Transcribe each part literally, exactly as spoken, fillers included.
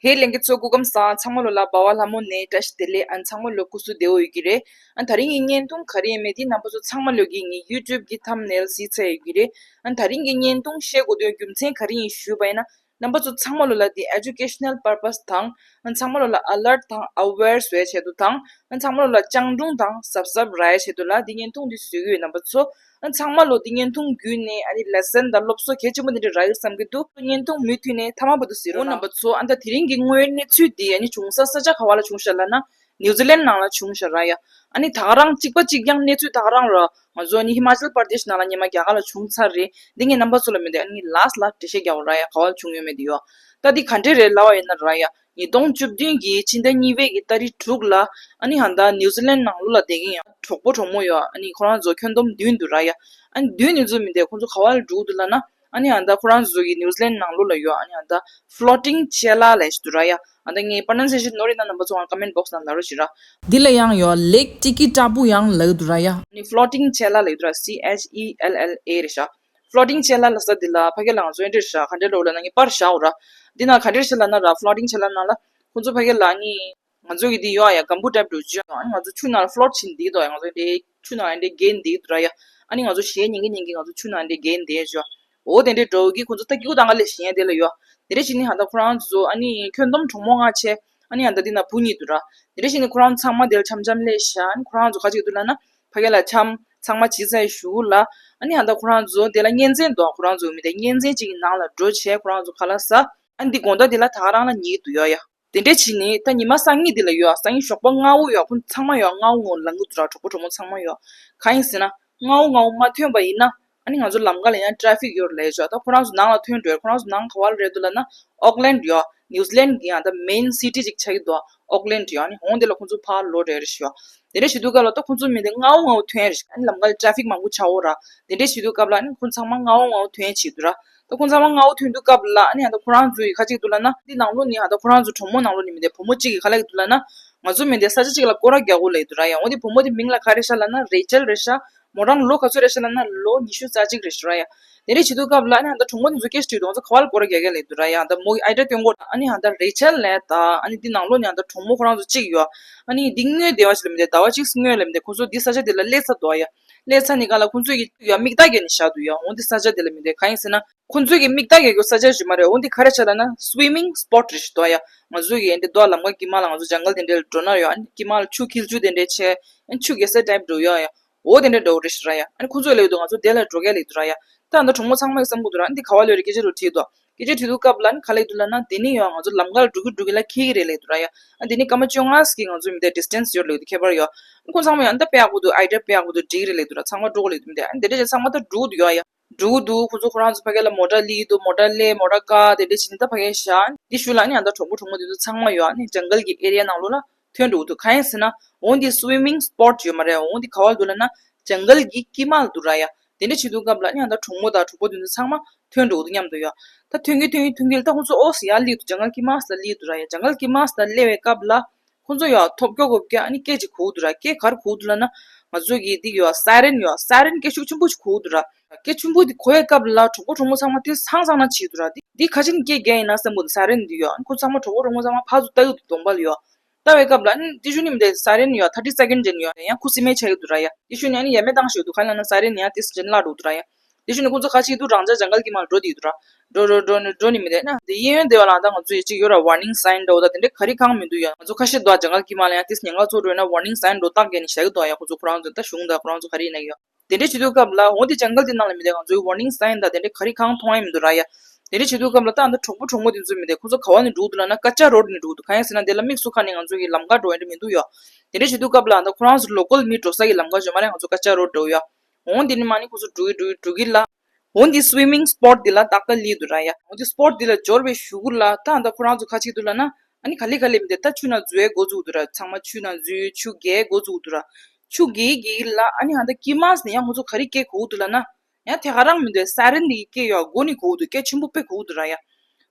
ཧེ་ལྷན་རྒྱས་ཚོ་སྐུ་ཁམས་བཟང་། ཚང་མ་ལོ་ལ་བ་བ་ལྷ་མོ་ནས་བཀྲ་ཤིས་བདེ་ལེགས། ཨ་ཚང་མ་ལོ་སྐུ་གཟུགས་བདེ་པོ་ཡོད་ཀྱི་རེད། ཨ་དེ་རིང་གི་བརྙན་ཐུང་ག་རེ་ཡིན་མིན་དེ་རྣམ་པ་ཚོ་ཚང་མ་ལོ་གིས་ངའི་YouTube གི་thumbnail གཟིགས་ཚར་ཡོད་ཀྱི་རེད། ཨ་དེ་རིང་གི་བརྙན་ཐུང་བཤད་དགོས་དོན་རྒྱུ་མཚན་ག་རེ་ཡིན་ཞུས་པ་ཡིན་ན། རྣམ་པ་ཚོ་ཚང་མ་ལོ་ལ་དེ་educational purpose དང་། ཨ་ཚང་མ་ལོ་ལ་alert དང་aware བཟོ་ཡ་ཆེད་དུ་དང་། ཨ་ཚང་མ་ལོ་ལ་སྤྱང་གྲུང་དང་གཟབ་གཟབ་རག་ཡ་ཆེད་དུ་ལ་དེ་བརྙན་ཐུང་འདི་བཟོ་གི་ཡོད། རྣམ་པ་ཚོ་ཨ་ཚང་མ་ལོ་དེ་བརྙན་ཐུང་བརྒྱུད་ནས་ཨ་ནི་lesson དང་སློབ་གསོ་གལ་ཆེན་པོ་འདི་འདྲ་རག་ཡོད་བསམ་གྱི་འདུག་བརྙན་ཐུང་མུ་མཐུད་ནས་མཐའ་མ་བར་དུ་གཟིགས་རོགས་གནང་། རྣམ་པ་ཚོ་ཨ་ད་དེ་རིང་གི་དངོས་ཡོད་གནས་ཚུལ་འདི་ཨ་ནི་བྱུང་ས་ས་ཆ་ག་བ་ལ་བྱུང་ཤག་ལབ་ན། ནིའུ་ཛི་ལན་ནང་ལ་བྱུང་ཤག་ར་ཡ། ཨ་ནི་ད་ག་རང་གཅིག་པ་གཅིག་རྐྱང་གནས་ཚུལ་ད་ག་རང་ར། ང་ཚོ་ཨ་ནི་ཧི་མ་ཅལ་པར་དེཤ་ནང་ལ་སྔོན་མ་རྒྱ་གར་ལ་བྱུང་ཚར་རེད། འདི་ངས་རྣམ་པ་ཚོ་ལ་མི་འདུག་ཨ་ནི་last ལ་འགྲེལ་བཤད་རྒྱག་དགོས་ར་ཡ། ག་བ་ལ་བྱུང་ཡོད་མེད་དེ་ཡོད། ད་འདི་ག་འདྲས་རེད་ལབ་པ་ཡིན་ན་ར་ཡ། ཉིས་སྟོང་བཅུ་བདུན་གྱི་ཕྱི་ཟླ་གཉིས་པའི་གི་ཏ་རིག་དྲུག་ལ་ཨ་ནི་ཧ་ད་ནིའུ་ཛི་ལན་ནང་ལོགས་ལ་བསྡད་མཁན་ཡང་གྲོགས་པོ་གྲོགས་མོ་ཡོད། ཨ་ནི་ཁོ་རང་ཚོ་ཁྱོན་བསྡོམས་བདུན་འདུག་ར་ཡ། ཨ་ནི་བདུན་ནི་ཚོ་མི་འདུག་ཁོ་ཚོ་ག་བ་ལ་འགྲོ་གི་འདུག་ལབ་ན། ཨ་ནི་ཨ་ད་ཁོ་རང་ཚོ་གི་ནིའུ་ཛི་ལན་ནང་ལོགས་ལ་ཡོད། ཨ་ནི་ཨ་ད་floating cella ལབ་ཞིག་འདུག་ར་ཡ། ཨ་ད་ངའི་pronunciation ནོར་ཡིན་ན་རྣམ་པ་ཚོ་ང་comment box ནང་ལབ་རོགས་བྱེད་ར། འདི་ལ་ཡང་ཡོད། Lake Titicaca ཡང་ལབ་ཀྱི་འདུག་ར་ཡ། ཨ་ནི་floating cella ལབ་ཀྱི་འདུག་ར། C H E L L A རེད་ཤག floating cella ལབ་ས་འདི་ལ་ཕ་གི་ལ་ང་ཚོ་ཨེ་འདྲས་ཤག་ག་འདྲས་ལབ་ལབ་ན་ངས་པར་བཞག་འོ་ར། འདི་ན་ག་འདྲས་ཤག་ལབ་ན་ར། floating cella ནང་ལ་ཁོ་ཚོ་ཕ་གི་ལ་ཨ་ནི། ང་ཚོ་གི་འདི་ཡོད་ཨ་ཡ། གམ་བུ་type འདྲ་བོ་ཅིག་ཡོད། ཨ་ནི་ང་ཚོ་ཆུ་ནང་ལ་float བྱེད་འདི་འདུག་ཨ་ཡ། ང་ཚོ་འདི་ཆུ་ནང་ཨ་འདྲས་འགྱེལ་འདི་འདུག་ར་ཡ། ཨ་ནི་ང་ཚོ་གཞས་ཉན་གི་ཉན་གི་ང་ཚོ་ཆུ་ནང་ཨ་འདྲས་འགྱེལ་འདི་ཡོད། འོ་དེ་འདྲས་འདྲ་བོ་གི་ཁོ་ཚོ་ད་སྐྱིད་པོ་གཏོང་ག་ལས་གཞན་དེ་ལ་ཡོད། དེ་འདྲས་བྱས་ནི་ཧ་ད་ཁོ་རང་ཚོ་ཨ་ནི་ཁྱོན་བསྡོམས་གྲོགས་མོ་ལྔ་བྱས། ཨ་ནི་ཧ་ད་འདི་ན་བུ་གཉིས་འདུག་ར། དེ་འདྲས་བྱས་ནི་ཁོ་རང་ཚང་མ་དེ་ལ་འཆམ་འཆམ་སླེབས་ཤག་ཨ་ནི་ཁོ་རང་ཚོ་ག་ཅིག་འདུག་ལབ་ན། ཕ་གི་ལ་འཆམ་ཚང་མ་བྱས་ཚར་ཞུ་ལ། ཨ་ནི་ཧ་ད་ཁོ་རང་ཚོ་དེ་ལ་གཉེན་ཚན་འདུག་ཁོ་རང་ཚོ་མི་དེ་གཉེན་ཚན་གཅིག་གི་ནང་ལ་འགྲོ་བྱས་ཁོ་རང་ཚོ་ཁ་ལག་ཟ། ཨ་ནི་འདི་དགོང་དག་འདི་ལ་ད་ག་རང་ལ་ཉལ་འདུག་ཡོད་ཡ། དེ་འདྲས་བྱས་ནི་ད་ཉི་མ་སང་ཉིན་འདི་ལ་ཡོད། སང་ཉིན་ཞོགས་པ་སྔ་པོ་ཡོད། ཁོ་ཚང་མ་ཡོད་སྔ་པོ་ངོ་ལངས་གི་འདུག་ར། གྲོགས་པོ་གྲོགས་མོ་ཚང་མ་ཡོད། གང་ཡིན་ཟེར་ན། སྔ་པོ་སྔ་པོ་མ་ཐོན་པ་ཡིན་ན། ཨ་ནི་ང་ཚོ་ལམ་ཁ་ལ་ཡང་traffic ཡོད་རེད་ལབ་ཤག་ད་ཁོ་རང་ཚོ་ནང་ལ་ཐོན་འགྲོ། ཁོ་རང་ཚོ་ནང་ག་བ་ལ་རེད་འདུག་ལབ་ན། ཨོག་ལན་ཡོད། ནིའུ་ཛི་ལན་གི་ཡང་ད་main city ཅིག་ཆགས་ཀྱི་འདུག་ཨོག་ལན་ཡོད། ཨ་ནི་འོང་དེ་ལ་ཁོ་ཚོ་ཕར་ལོག་འགྲོ་རེད་ཤག་དེ་འདྲས་བྱེད་དུས་སྐབས་ལ་ད་ཁོ་ཚོ་མི་དེ་སྔ་པོ་སྔ་པོ་ཐོན་རེད་ཤག་ཨ་ནི་ལམ་ཁ་ལ་traffic མང་པོ་ཆགས་འོ་ར། དེ་འདྲས་བྱེད་དུས་སྐབས་ལ་ཨ་ནི་ཁོ་ཚང་མ་སྔ་པོ་སྔ་པོ་ཐོན་བྱེད་འདུག་ར། ད་ཁོ་ཚང་མ་སྔ་པོ་ཐོན་དུས་སྐབས་ལ་ཨ་ནི་ཨ་ད་ཁོ་རང་ཚོ་ཡི་ག་ཅིག་འདུག་ལབ་ན། འདི་ནང་ལོགས་ནི་ཨ་ད་ཁོ་རང་ཚོ་གྲོགས་མོ་ནང་ལོགས་ནི་མི་དེ་བུ་མོ་གཅིག་གིས་ག་ལབ་ཀྱི་འདུག་ལབ་ན། ང་ཚོ་མི་དེ་ས་ཆ་གཅིག་ལ་སྐོར་ར་རྒྱག་དགོས་ལབ་ཀྱི་འདུག་ར་ཡ། འོ་དེ་བུ་མོ་དེ་མིང་ལ་ག་རེ་ཤག་ལབ་ན་རེ་ཆལ་རེད་ཤག་མོ་རང་ལོ་ག་ཚོད་རེད་ཤག་ལབ་ན་ལོ་ཉི་ཤུ་རྩ་གཅིག་རེད་ཤག་ར་ཡ། དེ་འདྲས་བྱེད་དུས་སྐབས་ལ་ཨ་ནི་ཨ་ད་གྲོགས་མོ་དེ་ཚོ་སྐད་ཆ་དྲིས་འདུག་ང་ཚོ་ག་བ་ལ་སྐོར་ར་རྒྱག་གི་ལབ་ཀྱི་འདུག་ར་ཡ། ཨ་ད་མོ་གི་idea སྟོན་གོ་ཨ་ནི་ཨ་ད་རེ་ཆལ་ལབ་ད་ཨ་ནི་འདི་ནང་ལོགས་ནི་ཨ་ད་གྲོགས་མོ་ཁོ་རང་ཚོ་གཅིག་ཡོད། ཨ་ནི་འདི་སྔོན་དེ་བ་ཞིག་ལ་མི་དེ་ཟླ་བ་གཅིག་སྔོན་ལ་མི་དེ་ཁོ་ཚོ་འདི་ས་ཆ་དེ་ལ་སླེབས་ཚར་འདུག་ཡ། སླེབས་ཚར་ནི་ག་ལ་ཁོ་ཚོ་ཡི་ཡ་མིག་ལྟ་བརྒྱབ་ནས་བཞག་འདུག་ཡ། འོ་འདི་ས་ཆ་དེ་ལ་མི་དེ་གང་ཡིན་ཟེར་ན། ཁོ་ཚོས་ཀྱི་མིག་ལྟ་ཡོད་རྒྱུ་ས་ཆ་ཞིག་མ་རེད། འོ་འདི་ག་རེ་ཆགས་ལབ་ན་swimming spot རེད་ཞིག་འདུག་ཡ། ང་ཚོས་ཀྱི་འདི་རྡོ་ལམ་ཁ་དཀྱིལ་མ་ལ་ང་ཚོ་jungle དེ་འདྲའི་འགྲོ་ན་ཡོད། ཨ་ནི་དཀྱིལ་མ་ལ་ཆུ་འཁྱིལ་ཆུ་དེ་འདྲའི་ཆེ། ཨ་ནི་ཆུ་རྒྱག་ས་type འགྲོ་ཡོད་ཡ། འོ་དེ་འདྲའི་འགྲོ་རེད་ཞིག་ར་ཡ། ཨ་ནི་ཁོ་ཚོས་ལབ་འདུག་ང་ཚོ་དེ་ལ་འགྲོ་ག་ལབ་འདུག་ར་ཡ། ད་ཨ་ད་གྲོགས་མོ་ཚང་མས་བསམ་གི་འདུག་ར། ཨ་ནི་འདི་ག་བ་ལོས་རེད་སྐད་ཆ་རུ་དྲིས་འདུག་སྐད་ཆ་དྲིས་དུས་སྐབས་ལ་ཨ་ནི་ག་ལབ་འདུག་ལབ་ན་དེ་ནི་ཡོད། ང་ཚོ་ལམ་ཁ་ལ་འགྲོ་གི་འགྲོ་གི་ལ་འཁེལ་གི་རེད་ལབ་འདུག་ར་ཡ། ཨ་དེ་ནི་སྐར་མ་བཅོ་ལྔ་ཙམ་གྱི་ང་ཚོ་མི་དེ་distance ཡོད་ལབ་འདུག་ཁྱད་པར་ཡོད། ཨ་ཁོ་ཚང་མས་ཡང་ད་དཔེ་ཡག་པོ་འདུག idea དཔེ་ཡག་པོ་འདུག་འགྲིག་རེད་ལབ་འདུག་ར། ཚང་མ་འགྲོ་གི་ལབ་འདུག་མི་དེ་ཨ་ནི་དེ་འདྲ་བྱས་ཚང་མ་ད་འགྲོ་གི་འདུག་ཡ་ཡ། འགྲོ་གི་འདུག་ཁོ་ཚོ་ཁོ་རང་ཚོ་ཕ་གི་ལ་མོ་ཊ་སླེབས་འདུག་མོ་ཊ་སླེབས་མོ་ཊ་བཀག་དེ་འདྲ་བྱས་ནས་ད་ཕ་གི་བཞག་འདི་ཞུ་ལ་ཨ་ནི་ཨ་ད་གྲོགས་པོ་གྲོགས་མོ་དེ་ཚོ་ཚང་མ་ཡོད་ཨ་ནི་jungle གི་area ནང་ལོགས་ལ་ཐོན་འགྲོ་གི་འདུག་གང་ཡིན་ཟེར་ན། འོ་འདི་swimming spot ཡོད་མ་རེད། འོ་འདི་ག་བ་འདུག་ལབ་ན་jungle གི་དཀྱིལ་མ་ལ་འདུག་ར་ཡ། དེ་འདྲ་བྱེད་དུས་སྐབས་ལ་ཨ་ནི་ཨ་ད་གྲོགས་མོ་དང་གྲོགས་པོ་དེ་ཚོ་ཚང་མ་ཐོན་འགྲོ་གི་འདུག་མཉམ་དུ་ཡ། ད་ཐོན་གི་ཐོན་གི་ཐོན་གི་ལ་ད་ཁོ་ཚོ་ཨོ་ཟེར་ཡར་སླེབས་འདུག jungle དཀྱིལ་མ་ཟེར་སླེབས་འདུག་ར་ཡ། jungle དཀྱིལ་མ་ཟེར་སླེབས་པའི་སྐབས་ལ། ཁོ་ཚོ་ཡ་ཐོབ་སྐྱོ་གོ་སྐྱ་ཨ་ནི་སྐད་ཅིག་གོ་འདུག་ར། སྐད་ག་རེ་གོ་འདུག་ལབ་ན། ང་ཚོ་གི་འདི་ཡོད་siren ཡོད་siren སྐད་ཤུགས་ཆེན་པོ་ཞིག་གོ་འདུག་ར། སྐད་ཆེན་པོ་འདི་གོ་བའི་སྐབས་ལ་གྲོགས་པོ་གྲོགས་མོ་ཚང་མ་དེ་སང་སང་ན་བྱེད་འདུག་ར། འདི་འདི་ག་ཅིག་ནས་སྐད་རྒྱག་ཡིན་ན་བསམ་གོ་འདུག siren འདི་ཡོད་ཨ་ནི་ཁོ་ཚང་མ་གྲོགས་པོ་གྲོགས་མོ་ཚང་མ་ཕར་ཚུར་ལྟ་གི་འདུག་གདོང་པ་ལ་ཡོད། ལྟ་བའི་སྐབས་ལ་ཨ་ནི་འདི་ཞུ་ནི་མི་འདུག siren ཡོད་thirty second ཅན་ཡོད་ཡང་ཁོ་སི་མེད་ཆགས་ཀྱི་འདུག་ར་ཡ། འདི་ཞུ་ནི་ཨ་ནི་ཡ་མེད་བཏང་ཞིག་འདུག་ག་ལབ་ན་siren ཡང་དེ་སི་ཅན་བརླག་འགྲོ་འདུག་ར་ཡ། དེ་བཞིན་ནས་ཁོང་ཚོ་ཁ་ཅིག་ཏུ་རང་ཅག་ཇང་གལ་གྱི་མར་འགྲོ་དེ་ཡོད་ར། འགྲོ་འགྲོ་འགྲོ་འགྲོ་འགྲོ་ནི་མི་འདུག་ན་དེ་གཡས་གཡོན་དེ་བ་ལ་ད་ང་ཚོ་ཡི་གཅིག་ཡོད་ར། warning sign འདྲ་བོ་ད་དེ་འདྲ་ག་རེ་གང་མི་འདུག་ཡ། ང་ཚོ་ཁ་ཤས་འདུག་ཨ་ཇང་གལ་གྱི་མར་ལ་ཡང་ཏིས་ཉེན་ཁ་ཚོ་འགྲོ་ན་warning sign འགྲོ་བཏགས་བརྒྱབ་ནས་བཞག་གི་འདུག་ཡ། ཁོང་ཚོ་ཁོ་རང་ཚོ་ད་གཞུང་དང་ཁོ་རང་ཚོ་ག་རེ་ཡིན་ན་ཡོད། དེ་འདྲ་བྱེད་དུས་སྐབས་ལ་འོ་དེ་ཇང་གལ་དེ་ནང་ལ་མི་འདུག་ང་ཚོའི་warning sign དང་དེ་འདྲ་ག་རེ་གང་མཐོང་ཡ་མི་འདུག་ར་ཡ། དེ་འདྲ་བྱེད་དུས་སྐབས་ལ་ད་ཨ་ད་གྲོགས་པོ་གྲོགས་མོ་དེ་ཚོ་མི་འདུག་ཁོང་ཚོ་ག་བ་ནས་འགྲོ་གི་འདུག་ལབ་ན་ཀ་ཅ་རོ་ཌི་ནས་འགྲོ་གི་འདུག་གང་ཡིན་ཟེར་ན་དེ་ལ་དམིགས་སུ་ཁ་ནས་ང་ཚོ་གི་ལམ་ཁ་འགྲོ་ཡ་འདྲ་མི་འདུག་ཡ། དེ་འདྲ་བྱེད་དུས་སྐབས་ལ་ཨ་ད་ཁོ་རང་ཚོ་ལོ་ཀལ་མི་འགྲོ་ས་གི་ལམ་ཁ་བྱོན་མ་རེད། ང་ཚོ་ཀ་ཅ་རོ་ཌི་འགྲོ་ཡ། འོང་དེ་ནི་མ་ནི་ཁོ་ཚོ་འགྲོ་གི་འགྲོ་གི་འགྲོ་གི་ལ། འོང་དེ་swimming spot དེ་ལ་ཏག་ཏག་སླེབས་འདུག་ར་ཡ། འོང་དེ་spot དེ་ལ་འབྱོར་བའི་གཞུག་གུ་ལ་ད་ཨ་ད་ཁོ་རང་ཚོ་ག་ཅིག་འདུག་ལབ་ན། ཨ་ནི་ག་ལེ་ག་ལེ་མི་འདུག་ད་ཆུ་ནང་འཛུལ་ཡས་འགོ་བཙུགས་འདུག་ར། ཚང་མ་ཆུ་ནང་འཛུལ་ཆུ་རྒྱག་འགོ་བཙུགས་འདུག་ར། ཆུ་རྒྱག་གི་ལ་ཨ་ནི་ཨ་ད་དཀྱིལ་མ་ནས་ཡང་ཁོ་ཚོ་ག་རེ་སྐད་གོ་འདུག་ལབ་ན། ཡང་དེ་ག་རང་མི་འདུག siren དེ་གི་སྐད་ཡོད་མགོ་ནས་གོ་འདུག་སྐད་ཆེན་པོ་དཔེ་གོ་འདུག་ར་ཡ།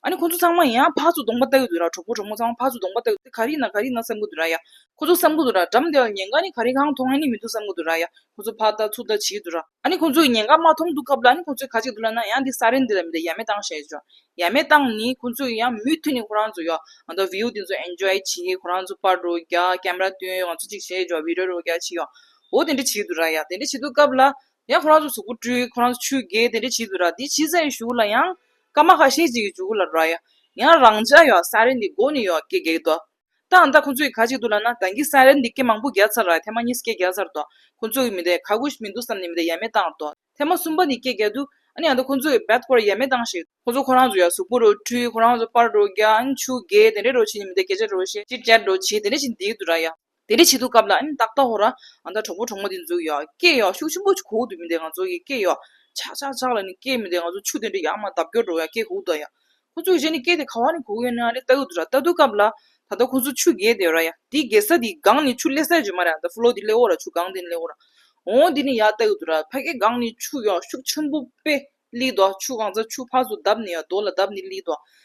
ཨ་ནི་ཁོང་ཚོ་ཚང་མ་ཡང་ཕར་ཚུར་གདོང་པ་ལྟ་གི་འདུག་ར། གྲོགས་པོ་གྲོགས་མོ་ཚང་མ་ཕར་ཚུར་གདོང་པ་ལྟ་གི་འདུག་ག་རེ་ཡིན་ན་ག་རེ་ཡིན་ན་བསམ་གི་འདུག་ར་ཡ། ཁོང་ཚོ་བསམ་གི་འདུག་ར། འགྲམ་དེ་ལ་ཉེན་ཁ་ནི་ག་རེ་གང་མཐོང་ཡ་ནི་མི་འདུག་བསམ་གི་འདུག་ར་ཡ། ཁོང་ཚོ་ཕར་ལྟ་ཚུར་ལྟ་བྱེད་ཀྱི་འདུག་ར། ཨ་ནི་ཁོང་ཚོ་ཡི་ཉེན་ཁ་མ་མཐོང་དུས་སྐབས་ལ་ཨ་ནི་ཁོང་ཚོས་ག་བྱེད་འདུག་ལབ་ན་ཡང་འདི་ས་རན་འདི་ལ་མི་འདུག་ཡ་མེད་བཏང་བྱས་ཅོ། ཡ་མེད་བཏང་ནི་ཁོང་ཚོ་ཡང་མུ་མཐུད་ནི་ཁོ་རང་ཚོ་ཡ་ཨ་ད་བིའུ་འདི་ཚོ་ཨེན་ཇོའི་བྱེད་ཁོ་རང་ཚོ་པར་འགྲོ་རྒྱ་ཀེམ་ར་སྟོན་ཡོད་ང་ཚོ་ཅིག་བྱས་ཅོ་བི་ཌིའོ་རོ་རྒྱ་བྱེད་ཡོད། འོ་དེ་འདྲ་བྱེད་འདུག་ར་ཡ། དེ་འདྲ་བྱེད་དུས་སྐབས་ལ་ཡང་ཁོ་རང་ཚོ་གཟུགས་པོ་བཀྲུས་ཁོ་རང་ཚོ་ཆུ་རྐྱལ་དེ་འདྲ་བྱེད་འདུག་ར། འདི་བྱེད་ཚར་ཡི་གཞུག་ལ་ཡང་སྐར་མ་ཁ་ཤས་ཅིག་གི་གཞུག་ལ་ར་ཡ། ཡང་རང་འཇགས་ཡོད་ས་རན་འདི་སྒོ་ནས་ཡོད་སྐད་རྒྱག་གི་འདུག་ད་ཨ་ད་ཁོང་ཚོས་ག་བྱེད་འདུག་ལབ་ན་ད་གིན་ས་རན་འདི་སྐད་མང་པོ་རྒྱག་ཚར་ར། ཐེངས་མ་གཉིས་སྐད་རྒྱག་ཚར་འདུག་ཁོང་ཚོ་གི་མི་དེ་ཁ་ཁུ་ཞིག་མི་འདུག་བསམ་ནས་མི་དེ་ཡ་མེད་བཏང་འདུག་ཐེངས་མ་གསུམ་པ་འདི་སྐད་རྒྱག་དུས་ཨ་ནི་ཨ་ད་ཁོང་ཚོ་གི་བད་ཁོ་ར་ཡ་མེད་བཏང་ཞིག་ཁོང་ཚོ་ཁོ་རང་ཚོ་ཡ་གཟུགས་པོ་རོ་བཀྲུས་ཁོ་རང་ཚོ་པར་རོ་རྒྱག་ཨ་ནི་ཆུ་རྐྱལ་དེ་འདྲ་རོ་བྱེད་ནས་མི་དེ་སྐད་ཆ་རོ་བཤད་ཅིག་ཅར་རོ་བྱེད་དེ་འདྲ་ཞིག་འདི་འདུག་ར་ཡ། དེ་འདྲ་བྱེད་དུས་སྐབས་ལ་ཨ་ནི་ཏག་ཏག་ཧོ་ར་ཨ་ད་གྲོགས་པོ་གྲོགས་མོ་དེ་ཚོ་ཡ་སྐད་ཡ་ཤུགས་ཆེན་པོ་ཞིག་གོ་གི་འདུག་མི་དེ་ང་ཚོ་གི་སྐད་ཡ་ཆག་ཆག་ཆག་ལ་ནི་སྐད་མི་དེ་ང་ཚོ་ཆུ་དེ་འདྲ་ཡ་མ་བརྡབ་སྐྱོར་འགྲོ་ཡ་སྐད་གོ་གི་འདུག་ཡ། ཁོ་ཚོ་གི་གཞི་ནས་སྐད་དེ་ག་བ་ནས་གོ་གི་ཡོད་ན་ཨ་རེ་ལྟ་གི་འདུག་ར། ལྟ་དུས་སྐབས་ལ་ད་ལྟ་ཁོ་ཚོ་ཆུ་རྐྱལ་དེ་ཡོད་ར་ཡ། དེ་རྐྱལ་ས་དེ་སྒང་ནས་ཆུ་སླེབས་ས་ཡོད་མ་རེད། ཨ་ད་ཕུ་ལོ་དེ་སླེབས་འོ་ར་ཆུ་སྒང་དེ་ནས་སླེབས་འོ་ར། འོ་དེ་ནས་ཡ་ལྟ་གི་འདུག་ར། ཕ་གི་སྒང་ནས་ཆུ་ཡ་ཤུགས་ཆེན་པོ་དཔེ་སླེབས་འདུག་ཆུ་གང་ཚ་ཆུ་ཕར་ཚུར་བརྡབས་ནས་ཡ་རྡོ་ལ་བརྡབས་ནས་སླེབས་འདུག་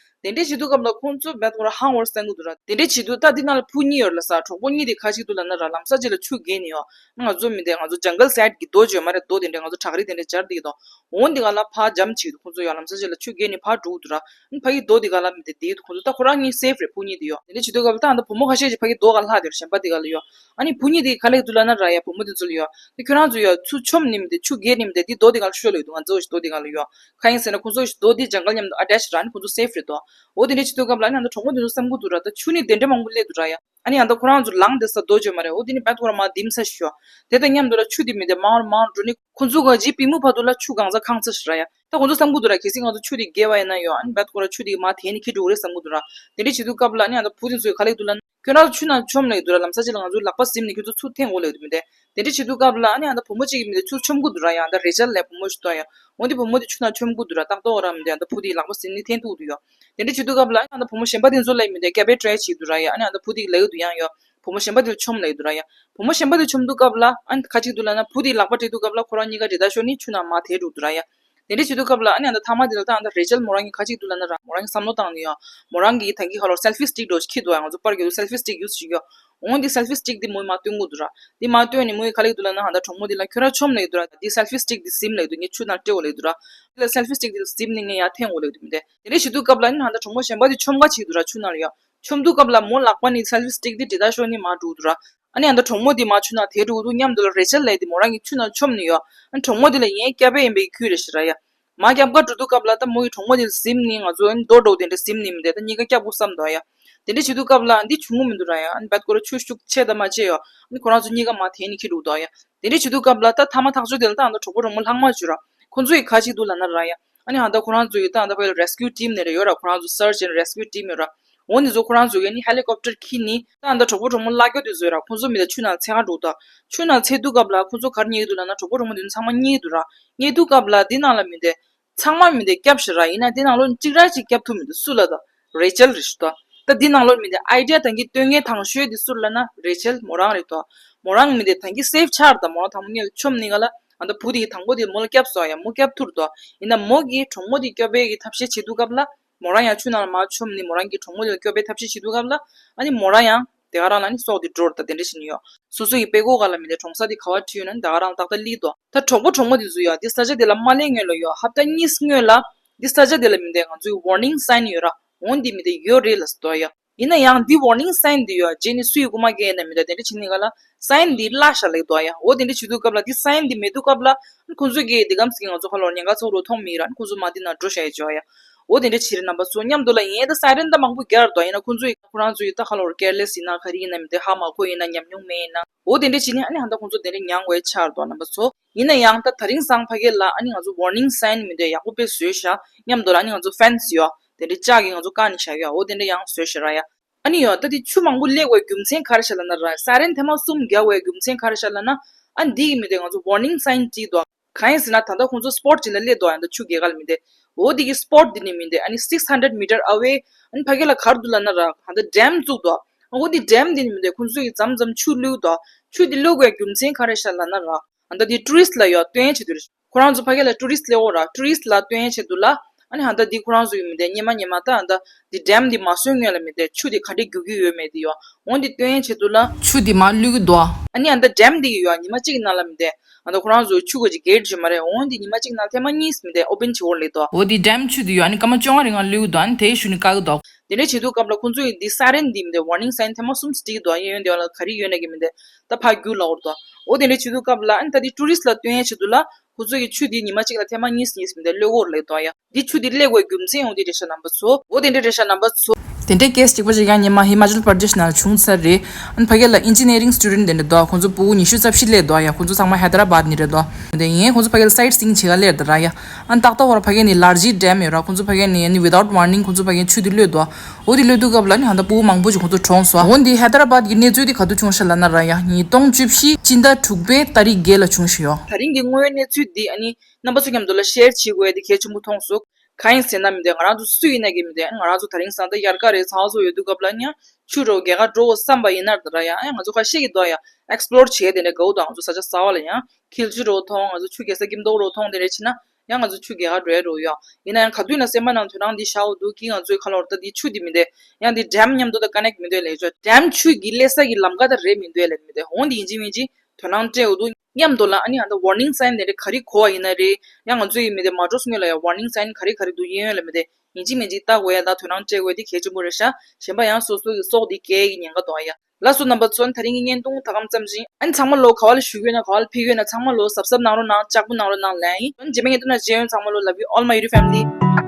དེ་འདྲས་བྱེད་དུས་སྐབས་ལ་ཁོང་ཚོ་བད་ཁོ་ར་ཧང་བོར་སེང་གི་འདུག་ར། དེ་འདྲས་བྱེད་དུས་ད་འདི་ནང་ལ་བུ་གཉིས་ཡོད་ལ་ས་གྲོགས་པོ་གཉིས་དེ་ག་བྱེད་འདུག་ལབ་ན་ར་ལམ་སང་ཅིག་ལ་ཆུ་རྐྱལ་ནས་ཡ་ང་ཚོ་མི་དེ་ང་ཚོ་ཇང་གལ་སའིད་ཀྱི་རྡོ་བརྗོད་མ་རེད། རྡོ་དེ་འདྲས་ང་ཚོ་བྲག་རི་དེ་འདྲས་སྦྱར་བསྡད་ཀྱི་འདུག་འོ་འདི་ག་ལ་ཕར་འཇམ་བྱེད་འདུག་ཁོང་ཚོ་ཡང་ལམ་སང་ཅིག་ལ་ཆུ་རྐྱལ་ནས་ཕར་འགྲོ་གི་འདུག་ར། ཨ་ཕ་གི་རྡོ་འདི་ག་ལ་མི་དེ་བསྡད་འདུག་ཁོང་ཚོ་ད་ཁོ་རང་གཉིས་སེབ་རེད། བུ་གཉིས་དེ་ཡོ། དེ་འདྲ་བྱེད་དུས་སྐབས་ལ་ད་ཨ་ད་བུ་མོ་ཁ་ཤས་ཀྱིས་ཕ་གི་རྡོ་ག་ལ་ལྷག་དེ་རེད། གཞན་པ་དེ་ག་ལ་ཡོ། ཨ་ནི་བུ་གཉིས་དེ་ག་ལ་འདུག་ལབ་ན་ར་ཡ་བུ་མོ་དེ་ཚོ་ལ་ཡོ། ད་ཁྱོད་རང་ཚོ་ཡོ་ཆུ་མཆོངས་ནི་མི་དེ་ཆུ་རྐྱལ་ནི་མི་དེ་དེ་རྡོ་དེ་ག་ལ་ཤོད་ལ་ཡོད་འདུག་ང་ཚོ་ཞིག་རྡོ་དེ་ག་ལ་ཡོ། གང་ཡིན་ཟེར་ན་ཁོང་ཚོ་ཞིག་རྡོ་དེ་ཇང་གལ་མཉམ་དུ་ཨ་ཊེཆ་ར་ནི་ཁོང་ཚོ་སེབ་རེད་དོ། འོ་དེ་འདྲ་བྱེད་དུས་སྐབས་ལ་ཨ་ནི་ཨ་ད་གྲོགས་མོ་དེ་ཚོ་བསམ་གི་འདུག་ར། ད་ཆུ་ནི་དེ་འདྲ་མང་པོ་སླེབས་འདུག་ར་ཡ། ཨ་ནི་ཨ་ད་ཁོ་རང་ཚོ་ལངས་དེ་ས་རྡོ་བརྗོད་མ་རེད། འོ་དེ་ནི་བད་ཁོ་ར་མར་ལྡེམ་ས་ཞིག་ཡོ། དེ་དང་མཉམ་དུ་ལ་ཆུ་དེ་མི་དེ་མང་རུ་མང་རུ་འགྲོ་ནི་ཁོ་ཚོ་ག་ཇི་པི་མུ་བར་དུ་ལ་ཆུ་གང་ཚ་གང་ཚ་ཞིག་ར་ཡ། ད་ཁོ་ཚོ་བསམ་གི་འདུག་ར། གལ་སྲིད་ང་ཚོ་ཆུ་དེ་བརྒལ་བ་ཡིན་ན་ཡོ། ཨ་ནི་བད་ཁོ་ར་ཆུ་དེ་མར་དེད་ནི་ཁྱེར་འགྲོ་གི་རེད་བསམ་གི་འདུག་ར། དེ་འདྲ་བྱེད་དུས་སྐབས་ལ་ཨ་ནི་ཨ་ད་བུ་དེ་ཚོས་ག་ལ་ཡོད་འདུག་ལབ་ན་ཁྱོད་རང་ཚོ་ཆུ་ནང་མཆོངས་ལ་ཡོད་འདུག་ར། ལམ་སང་ཅིག་ལ་ང་ཚོ་ལག་པ་ཟིམ་ནས་ཁྱོད་ཚོ་ཚུར་འཐེན་འོ་ལ་ཡོད་འདུག་མི་དེ། དེ་འདྲ་བྱེད་དུས་སྐབས་ལ་ཨ་ནི་ཨ་ད་བུ་མོ་གཅིག་གིས་མི་དེ་ཆུ་མཆོངས་གི་འདུག་ར་ཡ། ཨ་ད་རེ་ཆལ་ལབ་བུ་མོ་ཞིག་འདུག་ཡ། འོ་དེ་བུ་མོ་དེ་ཆུ་ནང་མཆོངས་གི་འདུག་ར། ཏག་ཏག་འོ་ར་མི་དེ་ཨ་ད་བུ་དེའི་ལག་པ་ཟིན་ནས་འཐེན་ཐུབ་འདུག་ཡ། དེ་འདྲ་བྱེད་དུས་སྐབས་ལ་ཨ་ནི་ཨ་ད་བུ་མོ་གཞན་པ་དེ་ཚོ་ལ་མི་དེ་སྐྱབས་པའི་ཊ་རའི་བྱེད་འདུག་ར་ཡ། ཨ་ནི་ཨ་ད་བུ་དེ་ལ་ཡོད་འདུག་ཡང་ཡོ། བུ་མོ་གཞན་པ་དེ་མཆོངས་ལ་ཡོད་འདུག་ར་ཡ། བུ་མོ་གཞན་པ་དེ་མཆོངས་དུས་སྐབས་ལ་ཨ་ནི་ག་ཅིག་འདུག་ལབ་ན་བུ་དེའི་ལག་པ་སྤྲད་དུས་སྐབས་ལ་ཁོ་རང་གཉིས་ཀ་དེ་ལྟར་ཤོར་ནས་ཆུ་ནང་མར་དེད་འགྲོ་འདུག་ར་ཡ། དེ་འདྲ་བྱེད་དུས་སྐབས་ལ་ཨ་ནི་ཨ་ད་མཐའ་མ་དེ་ལ་ད་ཨ་ད་རེ་ཆལ་མོ་རང་གིས་ག་ཅིག་འདུག་ལབ་ན་ར་མོ་རང་གིས་བསམ་བློ་བཏང་ནས་ཡོ། མོ་རང་གིས་ད་གིན་ཁ་ལོར་སེལ་ཕི་སི་ཊིག་འདྲ་ཞིག་འཁྱེར་འདུག་ཡ། ང་ཚོ་པར་རྒྱག་དུས་སེལ་ཕི་སི་ཊིག་ཡུ་སི་བྱེད་ཀྱི་ཡོ། འོ་འདི་སེལ་ཕི་སི་ཊིག་འདི་མོས་མར་སྟོན་གི་འདུག་ར། འདི་མར་སྟོན་ནས་མོས་ག་ལ་ཡོད་འདུག་ལབ་ན་ཨ་ད་གྲོགས་མོ་འདི་ལ་ཁྱོད་རང་མཆོངས་ལ་ཡོད་འདུག་ར། འདི་སེལ་ཕི་སི་ཊིག་འདི་ཟིམ་ལ་ཡོད་འདུག་ངས་ཆུ་ནང་སྤྲད་འོ་ལ་ཡོད་འདུག་ར། འདི་ལ་སེལ་ཕི་སི་ཊིག་འདི་ལ་ཟིམ་ནས་ངས་ཡར་འཐེན་འོ་ལ་ཡོད་འདུག་མི་དེ། དེ་འདྲ་བྱེད་དུས་སྐབས་ལ་ཨ་ནི་ཨ་ད་གྲོགས་མོ་གཞན་པ་དེ་མཆོངས་ག་བྱེད་འདུག་ར་ཆུ་ནང་ལ་ཡོ། མཆོངས་དུས་སྐབས་ལ་མོ་ལག་པ་ནས་སེལ་ཕི་སི་ཊིག་འདི་དེ་ལྟར་ཤོར་ནས་མར་འགྲོ་འདུག་ར། ཨ་ནི་ཨ་ད་གྲོགས་མོ་དེ་མར་ཆུ་ནང་དེད་འགྲོ་འདུག་མཉམ་དུ་ལ་རེ་ཆལ་ལབ་དེ་མོ་རང་གི་ཆུ་ནང་མཆོངས་ནས་ཡོ། ཨ་ནི་གྲོགས་མོ་དེ་ལ་ངའི་སྐྱབས་པ་ཡིན་པའི་ཁུལ་རེད་ཤག་ར་ཡ། མར་རྒྱབ་ཁ་འགྲོ་དུས་སྐབས་ལ་ད་མོ་ཡི་གྲོགས་མོ་དེ་ཟིམ་ནས་ང་ཚོ་ཨ་ནི་རྡོ་འདྲ་བོ་དེ་འདྲ་ཟིམ་ནས་མི་དེ་ད་གཉིས་ཀ་སྐྱབས་དགོས་བསམ་འདུག་ཡ། དེ་འདྲ་བྱེད་དུས་སྐབས་ལ་ཨ་ནི་འདི་བྱུང་གི་མི་འདུག་ར་ཡ། ཨ་ནི་བད་ཁོ་ར་ཆུ་ཤུགས་ཆེ་དང་མ་ཆེ་ཡོ། ཨ་ནི་ཁོ་རང་ཚོ་གཉིས་ཀ་མར་དེད་ནས་འཁྱེར་འགྲོ་འདུག་ཡ། དེ་འདྲ་བྱེད་དུས་སྐབས་ལ་ད་མཐའ་མ་ཐག་ཆོད་དེ་ལ་ད་ཨ་ད་གྲོགས་པོ་གྲོགས་མོ་ལྷག་མ་བྱུང་ར། ཁོང་ཚོ་ཡིས་ག་བྱེད་འདུག་ལབ་ན་ར་ཡ། ཨ་ནི་ཨ་ད་ཁོ་རང་ཚོ་ཡིས་ད་ཨ་ད་ཕ་གི་ལ་རེ་སི་ཀིའུ་ཊིམ་ནས་རེ་ཡོད་ར། ཁོ་རང་ཚོ་སར་ཆི་ཨེན་ཌ་རེ་སི་ཀིའུ་ཊིམ་ཡོད་ར། འོ་འདི་ཚོ་ཁོ་རང་ཚོ་གིས་ནི་ཧེ་ལི་ཀོབ་ཊར་ཁྱེར་ནི་ད་ཨ་ད་གྲོགས་པོ་གྲོགས་མོ་བརླག་རྒྱུ་དེ་ཚོ་ཡོད་ར། ཁོང་ཚོ་མི་དེ་ཆུ་ནང་འཚོལ་ག་འགྲོ་འདུག་ཆུ་ནང་འཚོལ་དུས་སྐབས་ལ་ཁོང་ཚོ་ག་རེ་རྙེད་ཀྱི་འདུག་ལབ་ན་གྲོགས་པོ་གྲོགས་མོ་དེ་ཚོ་ཚང་མ་རྙེད་ཀྱི་འདུག་ར། རྙེད་དུས་སྐབས་ལ་འདི་ནང་ལ་མི་དེ་ཚང་མ་མི་དེ་སྐྱབས་ཤག་ར། ཡིན་ན་འདི་ནང་ལོགས་ནས་གཅིག་ར་གཅིག་སྐྱབས་ཐུབ་མི་འདུག་སུ་ལབ་ད། རེ་ཆལ་རེད་ཤག་ད། ད་འདི་ནང་ལོགས་མི་དེ་ཨའི་ཌི་ཡ་ད་གིན་སྟོན་མཁན་དང་ཤོས་དེ་སུ་ལབ་ན་རེ་ཆལ་མོ་རང་རེད་དོ། མོ་རང་མི་དེ་ད་གིན་སེབ་ཆགས་རེད་ད། མོ་རང་དང་པོ་ཉིད་ལ་མཆོངས་ནི་ག་ལ་ཨ་ད་བུ་དེ་དང་པོ་དེ་མོ་ལ་སྐྱབས་སོང་ཡ། མོ་སྐྱབས་ཐུབ་རེད་དོ། ཡིན་ན་མོ་གིས་གྲོགས་མོ་དེ་སྐྱོབ་པའི་གི་ཐབས་ཤེས་བྱེད་དུས་སྐབས་ལ་མོ་རང་ཡང་ཆུ་ནང་ལ་མར་མཆོངས་ནས་མོ་རང་གི་གྲོགས་མོ་དེ་ལ་སྐྱོབ་པའི་ཐབས་ཤེས་བྱེད་དུས་སྐབས་ལ་ཨ་ནི་མོ་རང་ཡང་དེ་ག་རང་ལ་ནི་སྲོག་དེ་འགྲོ་རེད་ད། དེ་འདྲ་ཞིག་ནི་ཡོད། སོ་སོ་ཡི་དཔྲལ་ཀོ་སྒང་ལ་མི་དེ་གྲོང་གསེབ་དེ་ག་པར་ཁྲིད་ཡོད་ན་ད་ག་རང་ཏག་ཏག་སླེབས་འདུག་ད་གྲོགས་པོ་གྲོགས་མོ་དེ་ཚོ་ཡ་འདི་ས་ཆ་དེ་ལ་མ་སླེབས་སྔོན་ལ་ཡོད་ཧབ་ཏ་གཉིས་སྔོན་ལ་འདི་ས་ཆ་དེ་ལ་མི་དེ་ང་ཚོའི་ཝོར་ནིང་སའིན་ཡོད་ར། འོ་འདི་མི་དེ་ཡོད་རེད་ལབ་སོང་ཡ། ཡིན་ན་ཡང་འདི་ཝོར་ནིང་སའིན་འདི་ཡོད་རྗེས་ནས་སུའི་རྐུ་མ་སྐྱེལ་ན་མི་དེ་དེ་འདྲ་བྱེད་ནི་ག་ལ་སའིན་འདི་བརླག་ཤག་ལབ་འདུག་ཡ། འོ་དེ་འདྲ་བྱེད་དུས་སྐབས་ལ་འདི་སའིན་འདི་མེད་དུས་སྐབས་ལ་ཁོང་ཚོ་གིས་འདི་གམ་ཟིག་ང་ཚོ་ཁ་ལོར་ཉེན་ཁ་ཚ་པོ་རུ་མཐོང་མི་ར་ཁོང་ཚོ་མ་འདི་ན་འགྲོ་ཤག་ཡ་བྱོས་ཡ། འོ་དེ་འདྲ་བྱེད་རེད་རྣམ་པ་ཚོ། མཉམ་དུ་ལ་ཡིན་ད་སའི་རན་ད་མང་པོ་རྒྱག་འདུག་ཡིན་ན་ཁོང་ཚོ་ཡིས་ཁོ་རང་ཚོ་ཡིས་ད་ཁ་ལོར་ཀེར་ལེ་སི་ཡིན་ན་ག་རེ་ཡིན་ན་མི་དེ་ཧ་མ་གོ་ཡིན་ན་ཉམས་མྱོང་མེད་ཡིན་ན། འོ་དེ་འདྲ་བྱས་ནས་ཨ་ནི་ཧ་ད་ཁོང་ཚོ་དེ་འདྲ་མྱངས་དགོས་ཆགས་འདུག་རྣམ་པ་ཚོ། ཡིན་ན་ཡང་ད་དེ་རིང་སང་ཕ་གི་ལ་ཨ་ནི་ང་ཚོ་ཝོར་ནིང་སའིན་མི་འདྲ་ཡག་པོ་དཔེ་བཟོས་ཤག་མཉམ་དུ་ལ་ཨ་ནི་ང་ཚོ་ཕེན་སི་ཡོད་དེ་འདྲ་ལྕགས་ཀྱི་ང་ཚོ་བཀག་ནས་བཞག་ཡོད། འོ་དེ་འདྲ་ཡང་བཟོས་ཤག་ར་ཡ། ཨ་ནི་ཡོད་ད་དེ་ཆུ་མང་པོ་སླེབས་དགོས་རྒྱུ་མཚན་ག་རེ་ཤག་ལབ་ན་ར་སའི་རན་ཐེངས་མ་གསུམ་རྒྱག་དགོས་རྒྱུ་མཚན་ག་རེ་ཤག་ལབ་ན་ཨ་འདི་གི་མི་འདྲ་ང་ཚོ་ཝོར་ནིང་སའིན་བྲིས་འདུག་གང་ཡིན་ཟེར་ན་ད་ལྟ་ཁོང་ཚོ་སི་པོཊ་ཅིག་ལ་སླེབས་འདུག་ཡང་ད་ཆུ་རྐྱལ་ག་ལ་མི་འདྲ། འོ་དེ་གི་སི་པོཊ་དེ་ནི་མི་འདྲ་ཨ་ནི་six hundred meter away ཨ་ནི་ཕ་གི་ལ་ག་རེ་འདུག་ལབ་ན་ར་ད་ལྟ་ཌེམ་བཙུགས་འདུག་འོ་དེ་ཌེམ་དེ་ནི་མི་འདྲ་ཁོང་ཚོ་གི་མཚམས་མཚམས་ཆུ་བླུགས་འདུག་ཆུ་དེ་བླུགས་པའི་རྒྱུ་མཚན་ག་རེ་ཤག་ལབ་ན་ར་ཨ་ད་དེ་ཊུ་རི་སི་ཊི་ལ་ཡོད་སྟོན་ཡས་ཆེད་དུ་རེད། ཁོ་རང་ཚོ་ཕ་གི་ལ་ཊུ་རི་སི་ཊི་སླེབས་འོ་ར་ཊུ་རི་སི་ཊི་ལ་སྟོན་ཡས་ཆེད་དུ་ལ་ ཨ་ནི་ཧ་ད་འདི་ཁོ་རང་ཚོ་ཡོད་མི་དེ་སྙེ་མ་སྙེ་མ་ད་ཧ་ད་འདི་ཌེམ་འདི་མ་སོན་སྔོན་ལ་མི་དེ་ཆུ་འདི་ག་འདྲས་རྒྱུག་གི་ཡོད་མེད་དེ་ཡོད། འོན་ཏེ་སྟོན་ཡས་ཆེད་དུ་ལ། ཆུ་འདི་མ་བླུག་གི་འདུག་ཨ་ནི་ཨ་ད་ཌེམ་འདི་ཡི་ཡོད་ཉི་མ་གཅིག་ནང་ལ་མི་དེ་ཨ་ད་ཁོ་རང་ཚོ་ཆུ་གོ་ཅིག་གེད་བྱེད་མ་རེད། འོན་ཏེ་ཉི་མ་གཅིག་ནང་ཐེངས་མ་གཉིས་མི་དེ་ཨོ་པན་བྱེད་འོར་ལེ་དོ། འོ་དེ་ཌེམ་ཆུ་འདི་ཡོད་ཨ་ནི་སྐར་མ་བཅོ་ལྔ་རིང་ང་བླུག་གི་འདུག་ཨ་ནི་དེའི་ཤུལ་ནི་བཀག་གི་འདུག་དེ་འདྲའི་བྱེད་དུས་སྐབས་ལ་ཁོང་ཚོ་ཡི་འདི་སའི་རེན་འདི་མི་དེ་ཝར་ནིང་སའིན་ཐེངས་མ་གསུམ་སྤྲད་ཀྱི་འདུག་ཨ་ཡོན་ཡོན་དེ་བ་ལ་ག་རེ་ཡོད་ན་གི་མི་དེ་ད་ཕར་རྒྱུག་ལ་འོར་དོ། འོ་དེ་འདྲའི་བྱེད་དུས་སྐབས་ལ་ཨ་ནི་ད་དེ་ཊུ་རི་སི་ལ་སྟོན་ཡས་ཆེད་དུ་ལ། ཁོ་ཚོ་གི་ཆུ་འདི་ཉི་མ་གཅིག་ལ་ཐེངས་མ་གཉིས་གཉིས་མི་དེ་གློད་གོ་རེད་དོ་ཡ། འདི་ཆུ་འདི་གློད་དགོས་རྒྱུ་མཚན་འོ་འདི་རེད་ཤག་རྣམ་པ་ཚོ། འོ་དེ་འདྲ་རེད་ཤག་རྣམ་པ་ཚོ། དེ་འདྲའི་ཀེ་སི་གཅིག་པ་ཞིག་ཡང་ཉི་མ་ཧི་མ་ཅལ་པར་དེ་ཤི་ནང་བྱུང་ཚར་རེད། ཨ་ནི་ཕ་གི་ལ་ཨིན་ཇི་ནི་ཡ་རིང་སི་ཊུ་ཌེན་ཊི་དེ་འདྲ་འདུག་ཁོ་ཚོ་ཕྲུ་གུ་ཉི་ཤུ་རྩ་བཞི་སླེབས་འདུག་ཡ། ཁོ་ཚོ་ཚང་མ་ཧེ་ད་ར་བཱད་ནས་རེད་འདུག་དེ་ཡིན་ཁོ་ཚོ་ཕ་གི་ལ་སའིཊ་སིང་བྱེད་ག་སླེབས་འདུག་ར་ཡ། ཨ་ནི་ཏག་ཏག་བར་ཕ་གི་ནས་ལར་ཇི་ཌེམ་ཡོད་ར། ཁོ་ཚོ་ཕ་གི་ནས་ཨ་ནི་ཝི་ཐའུཊ་ཝར་ནིང་ཁོ་ཚོ་ཕ་གི་ཆུ་འདི་གློད་འདུག་འོ་དེ་གློད་དུས་སྐབས་ལ་ནི་ཧ་ད་ཕྲུ་གུ་མང་པོ་ཞིག་ཁོ་ཚོ་གྲོངས་སོང་། འོ་འདི་ཧེ་ད་ར་བཱད་ཀྱི་གནས་ཚུལ་འདི་ག་དུས་བྱུང་ཤག་ལབ་ན་ར་ཡ། ཉིས་སྟོང་བཅུ་བཞི་སྤྱི་ཟླ་དྲུག་པའི་ཏ་རིག་བརྒྱད་ལ་བྱུང་ཤག་ཡོ། ད་རིང་གི་དངོས་ཡོད་གནས་ཚུལ་འདི་ཨ་ནི་རྣམ་པ་ཚོ་མཉམ་དུ་ལ་ཤེར་བྱེད་དགོས་ཡ་འདི་གལ་ཆེན་པོ་མཐོང་སོང་། གང་ཡིན་ཟེར་ན་མི་འདུག་ང་རང་ཚོ་སུ་ཡིན་ན་གི་མི་འདུག་ང་རང་ཚོ་ད་རིང་སང་ད་དབྱར་ཁ་རེད། ཚ་བ་ཚོ་ཡོད་དུས་སྐབས་ལ་ཡང་ཆུ་རོ་རྒྱལ་ཁ་འགྲོ་བསམ་པ་ཡིན་ན་ད་ར་ཡ། ཨ་ཡ་ང་ཚོ་ཁ་ཤས་ཀྱི་འདུག་ཡ་ཨེག་སི་པོ་ལོར་བྱེད་དེ་འདྲ་དགའ་བོ་དང་ང་ཚོ་ས་ཆ་གསར་བ་ལ་ཡང་འཁྱིལ་ཆུ་རོ་མཐོང་། ང་ཚོ་ཆུ་རྒྱལ་ས་སྐྱིད་མདོག་རོ་མཐོང་དེ་འདྲ་བྱེད་ན། ཡང་ང་ཚོ་ཆུ་རྒྱལ་ཁ་འགྲོ་ཡ་རོ་ཡོ། ཡིན་ན་ཡང་ག་དུས་ན་སེམས་པ་ནང་དོ་སྣང་འདི་བཞག་འོ་འདུག་གི་ང་ཚོའི་ཁ་ལོར་ད་འདི་ཆུ་འདི་མི་འདུག་ཡང་འདི་ཌེམ་མཉམ་དུ་ད་ཀ་ནེག་མི་འདུག་ལས་ཆོ་ཌེམ་ཆུ་གི་སླེབས་ས་གི་ལམ་ཀ་ད་རེད་མི་འདུག་ལས་མི་འདུག་འོ་འདི་ཡིན་གཅིག་མིན་གཅིག་དོ་སྣང་སྤྲད་འོ་འདུག་མཉམ་དུ་ལ་ཨ་ནི་ཨ་ད་ཝར་ནིང་སའིན་དེ་འདྲ་ག་རེ་གོ་བ་ཡིན་ན་རེད། ཡང་ང་ཚོ་ཡི་མི་དེ་མ་འགྲོ་སྔོན་ལ་ཡང་ཝར་ནིང་སའིན་ག་རེ་ག་རེ་འདུག་ཡིན་ཡོད་ལ་མི་དེ་ཡིན་གཅིག་མིན་གཅིག་ལྟ་དགོས་ཡ་དང་དོ་སྣང་སྤྲད་དགོས་ཡ་དེ་གལ་ཆེན་པོ་རེད་ཤག་གཞན་པ་ཡང་སོ་སོ་གི་སྲོག་དེ་སྐྱེལ་གི་ཉེན་ཁ་འདུག་ཡ། ལགས་སོ་རྣམ་པ་ཚོ་ད་རིང་གི་བརྙན་ཐུང་ད་གམ་ཙམ་ཞིག་ཨ་ནི་ཚང་མ་ལོ་ག་བ་ལ་བཞུགས་ཡོད་ན་ག་བ་ལ་ཕེབས་ཡོད་ན་ཚང་མ་ལོ་གཟབ་གཟབ་གནང་རོགས་གནང་། ལྕགས་པོ་གནང་རོགས་གནང་ལན་ཡིན། རྗེས་མའི་བརྙན་ཐུང་ན་མཇལ་ཡོང་། ཚང་མ་ལོ་love you all my YouTube family.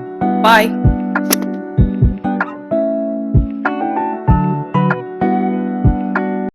Bye.